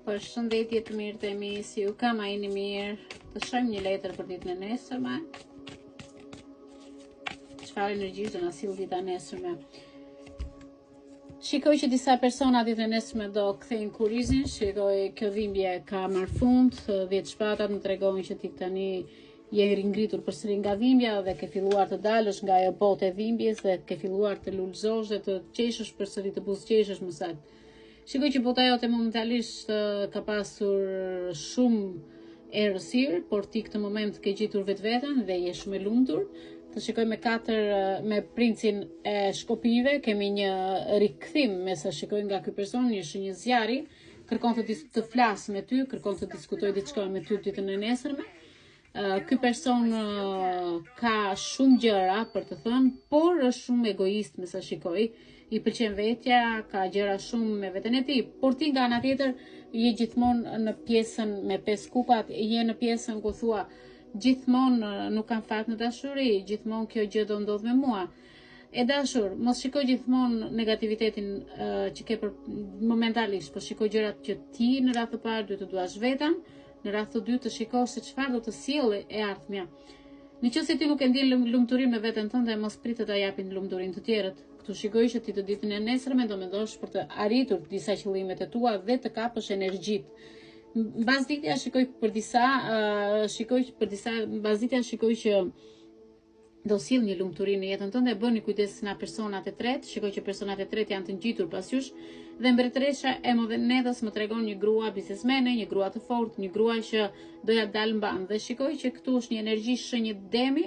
Përshëndetje të mirët e mi, si ju kam a jeni mirë, të shohim një letër për ditën e nesërme. Çfarë energjish do na sjellë dita e nesërme? Shikoj që disa persona ditën e nesërme do kthejnë kurrizin, shikoj kjo dhimbje ka marrë fund, 10 shpatat më tregojnë që ti tani je ringritur përsëri nga dhimbja dhe ke filluar të dalësh nga ajo botë e dhimbjes dhe ke filluar të lulëzosh dhe të qeshësh përsëri të buzëqeshësh më saktë. Shikoj që bota jote momentalisht ka pasur shumë errësirë, por ti këtë moment ke gjetur vetveten dhe je shumë e lumtur. Të shikoj me katër me princin e shkopinjve, kemi një rikthim me sa shikoj nga ky person, një shenjë zjarri, kërkon të të flasë me ty, kërkon të diskutojë diçka me ty ditën e nesërme. Ky person ka shumë gjëra për të thënë, por është shumë egoist me sa shikoj. I pëlqen vetja, ka gjëra shumë me veten e tij, por ti nga ana tjetër je gjithmonë në pjesën me pesë kupat, je në pjesën ku thua gjithmonë nuk kam fat në dashuri, gjithmonë kjo gjë do ndodhë me mua. E dashur, mos shiko gjithmonë negativitetin uh, që ke për momentalisht, po shiko gjërat që ti në radhë të parë duhet të duash veten, Në radhë të dytë të shikosh se çfarë do të sjellë e ardhmja. Në qoftë se ti nuk e ndjen lumturinë me veten tënde, mos prit të ta japin lumturinë të tjerët. Këtu shikoj që ti të ditën e nesërme do mendosh për të arritur disa qëllimet e tua dhe të kapësh energjitë. Mbasditja shikoj për disa, uh, shikoj për disa, mbasditja shikoj që do sjellë një lumturi në jetën tënde, bëni kujdes nga personat e tretë, shikoj që personat e tretë janë të ngjitur pas jush dhe mbretëresha e monedhës më tregon një grua biznesmene, një grua të fortë, një grua që do ja dalë mbanë dhe shikoj që këtu është një energji shenjë demi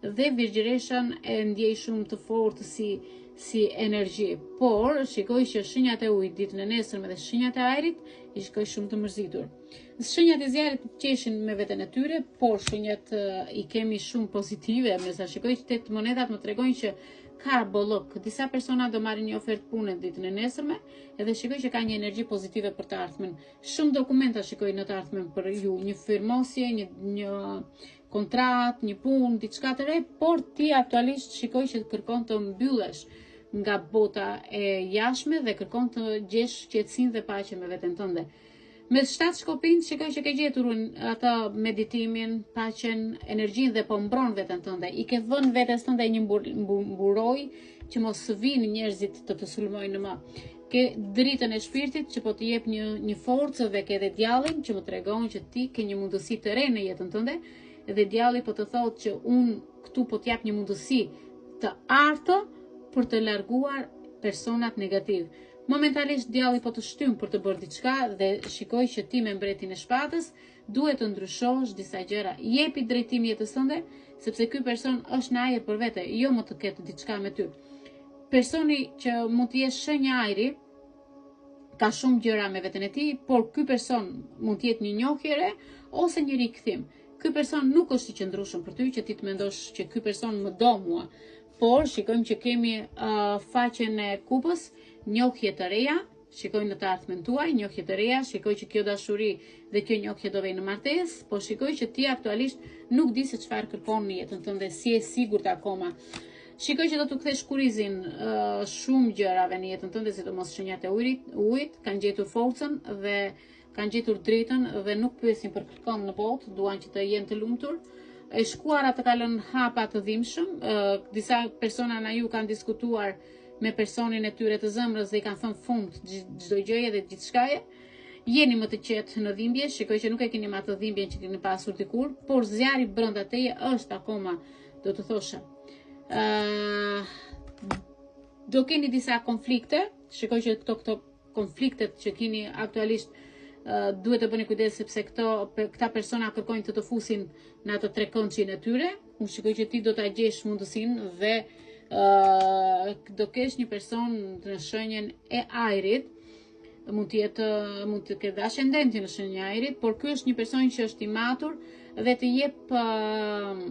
dhe virgjëreshën e ndjej shumë të fortë si si energji, por shikoj që shenjat e ujit ditën e nesërme dhe shenjat e ajrit i shikoj shumë të mërzitur. Shenjat e zjarrit qeshin me veten e tyre, por shenjat i kemi shumë pozitive, me sa shikoj që tetë monedhat më tregojnë që ka bollëk. Disa persona do marrin një ofertë pune ditën e nesërme, edhe shikoj që ka një energji pozitive për të ardhmen. Shumë dokumenta shikoj në të ardhmen për ju, një firmosje, një një kontratë, një punë, diçka të re, por ti aktualisht shikoj që kërkon të mbyllesh nga bota e jashtme dhe kërkon të gjesh qetësinë dhe paqen me veten tënde. Me shtatë shkopinjtë shikoj që ke gjetur atë meditimin, paqen, energjinë dhe po mbron veten tënde. I ke vënë vetes tënde një mburojë që mos vijnë njerëzit të të sulmojnë më. Ke dritën e shpirtit që po të jep një një forcë dhe ke edhe djallin që më tregon që ti ke një mundësi të re në jetën tënde dhe djalli po të thotë që unë këtu po të jap një mundësi të artë për të larguar personat negativë. Momentalisht djalli po të shtyn për të bërë diçka dhe shikoj që ti me mbretin e shpatës duhet të ndryshosh disa gjëra. Jepi drejtim jetës tënde, sepse ky person është në ajër për vete, jo më të ketë diçka me ty. Personi që mund të jetë shenjë ajri ka shumë gjëra me veten e tij, por ky person mund të jetë një njohje e re ose një rikthim. Ky person nuk është i qëndrueshëm për ty që ti të mendosh që ky person më do mua. Por shikojmë që kemi uh, faqen e kupës, njohje të reja, shikoj në të ardhmen tuaj, njohje të reja, shikoj që kjo dashuri dhe kjo njohje do vejë në martesë, po shikoj që ti aktualisht nuk di se çfarë kërkon në jetën tënde, s'je e sigurt akoma. Shikoj që do t'u kthesh kurrizin uh, shumë gjërave në jetën tënde, sidomos shenjat e ujit, ujit kanë gjetur forcën dhe kanë gjetur dritën dhe nuk pyesin për kërkon në botë, duan që të jenë të lumtur. E shkuara të ka lënë hapa të dhimbshëm, disa persona nga ju kanë diskutuar me personin e tyre të zemrës dhe i kanë thënë fund çdo gjëje dhe gjithçkaje. Jeni më të qetë në dhimbje, shikoj që nuk e keni më atë dhimbjen që keni pasur dikur, por zjarri brenda teje është akoma, do të thosha. Ë uh, do keni disa konflikte, shikoj që këto këto konfliktet që keni aktualisht duhet të bëni kujdes sepse këto këta persona kërkojnë të të fusin në atë trekëndëshin e tyre. Unë shikoj që ti do ta gjesh mundësinë dhe uh, do kesh një person në shenjën e ajrit. Mund të jetë mund të ketë ascendentin në shenjën e ajrit, por ky është një person që është i matur dhe të jep uh,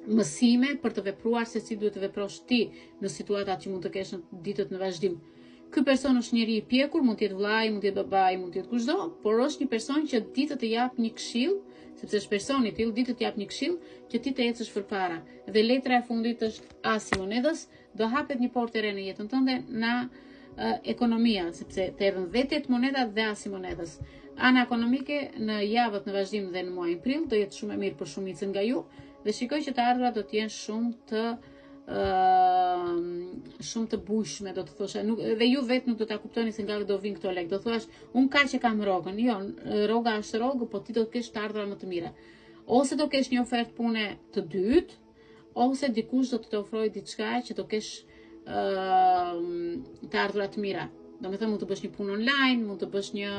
mësime për të vepruar se si duhet të veprosh ti në situatat që mund të kesh në ditët në vazhdim. Ky person është njeri i pjekur, mund të jetë vëllai, mund të jetë babai, mund të jetë kushdo, por është një person që di të të japë një këshillë, sepse është person i tillë, di të të japë një këshillë që ti të ecësh përpara. Dhe letra e fundit është asi i monedhës, do hapet një portë e re në jetën tënde, na ekonomia, sepse të erdhën dhe tetë monetat dhe asi i monedhës. Ana ekonomike në javët në vazhdim dhe në muajin prill do jetë shumë e mirë për shumicën nga ju dhe shikoj që të ardhurat do të jenë shumë të shumë të bujshme, do të thosha, nuk, dhe ju vetë nuk do ta kuptoni se nga do vinë këto lekë. Do thuash, unë kaq e kam rrogën. Jo, rroga është rrogë, po ti do të kesh të ardhura më të mira. Ose do kesh një ofertë pune të dytë, ose dikush do të të ofrojë diçka që do kesh uh, të ardhura të mira. Domethënë mund të bësh një punë online, mund të bësh një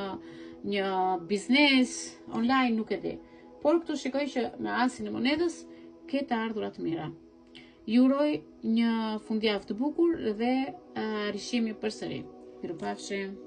një biznes online, nuk e di. Por këtu shikoj që me asin e monedhës ke të ardhura të mira. Ju uroj një fundjavë të bukur dhe uh, rishihemi përsëri. Mirupafshim.